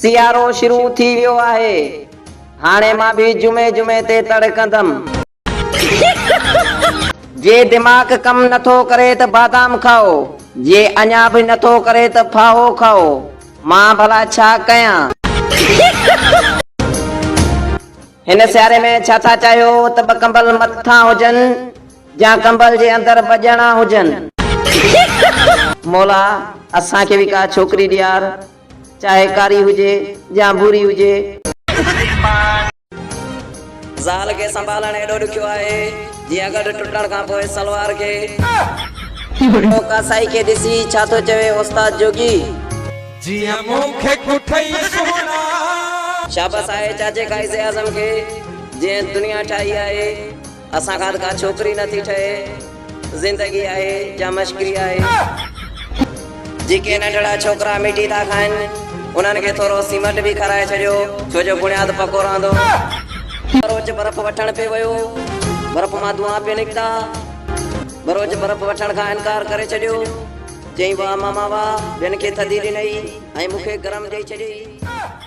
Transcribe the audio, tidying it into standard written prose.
سيارو شروع ٿي ويو آهي. هاڻي مان به جمعي جمعي تي تڙ ڪندم. جي دماغ ڪم نٿو ڪري ته بادام کائو، جي اڃا به نٿو ڪري ته ڦاهو کائو. مان ڀلا ڇا ڪيان؟ هن سياري ۾ ڇا ٿا چاهيو ته ٻه ڪمبل مٿان هجن يا ڪمبل جي اندر ٻه ڄڻا هجن؟ مولا اسان کي به ڪا ڇوڪري ڏيار، چاهي ڪاري هجي يا ڀوري هجي. زال کي سنڀالڻ ايڏو ڏکيو آهي، جيئن ڳڍ ٽٽڻ کان پوء سلوار کي. ڪاسائي کي ڏسي ڇا ٿو چوي استاد جوڳي؟ جيئن مون کي ڪٺئي سهڻا. شابس آهي چاچي قائد اعظم کي جنهن دنيا ٺاهي آهي. اسان کان ته ڪا ڇوڪري نه ٿي ٺهي. زندگي آهي جا مشڪري آهي. جيڪي ننڍڙا ڇوڪرا مٽي ٿا کائن انهن کي ٿورو سيمنٽ به کارائي ڇڏيو ڇو جو بڻياد پڪو رهندو. ٻروچ برف وٺڻ پئي ويو. برف مان دونهان پئي نڪتا. ٻروچ برف وٺڻ کان انڪار ڪري ڇڏيو. چيائين واهه ماما واهه، ٻين کي ٿڌي ڏنئي ۽ مون کي گرم ڏئي ڇڏيئي.